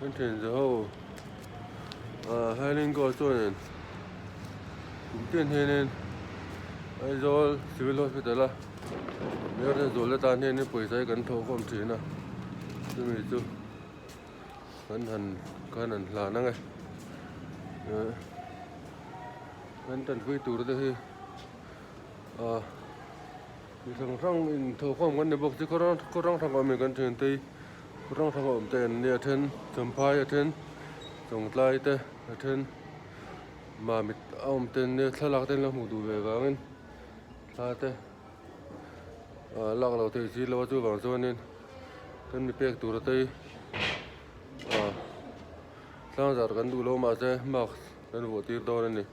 Kan thian za ho ah Highland Gold chuanin kum tin hianin Aizawl Civil Hospital a Mizote zual te tan hianin pawisa hi kan thawh khawm thin a chumi chu kan han kan han hlan ang e eh kan tanpui tur te hi ah mi hrang hrang in thawh khawm kan ni bawk chu khaw hrang hrang awm in kan thian te hi. Hrang hrang a awm te an nia a then Champhai a then Chawngtlai te a then Mamit a awm te an nia thlalak te an lo hmuh duh ve vangin thla te ah lak loh theih si lo a chuvang chuanin kan mi pek tur te hi ah tlangzar kan duh lo mahse mask kan vuah tir dawn a ni.